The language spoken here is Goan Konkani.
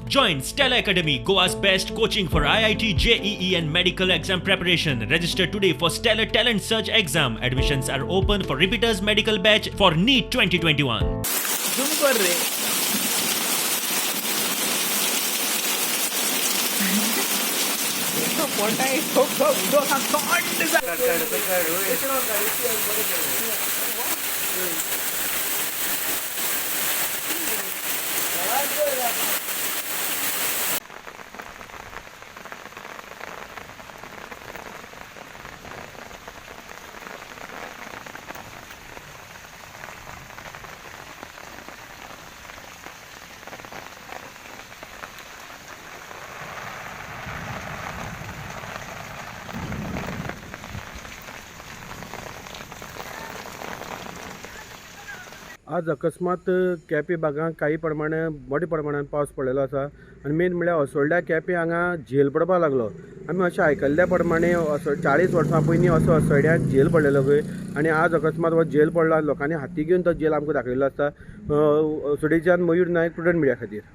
Join Stellar Academy, Goa's best coaching for IIT, JEE, and medical exam preparation. Register today for Stellar Talent Search exam. Admissions are open for repeaters medical batch for NEET 2021. Zoom कर रे. पोटाय आज अकस्मात केपें भागांत काही प्रमाणे मोठ्या प्रमाणान पावस पडलेलो आसा आनी मेन म्हळ्यार असोळड्या केपें हांगा झेल पडपाक लागलो. आमी अशें आयकल्ल्या प्रमाणे असो 40 वर्सां पयलीं असो असोळड्यां झेल पडलेलो खंय आनी आज अकस्मात हो झेल पडला, लोकांनी हाती घेवन तो झेल आमकां दाखयल्लो आसा. असोळडेच्यान मयूर नायक, प्रुडंट मिडिया खातीर.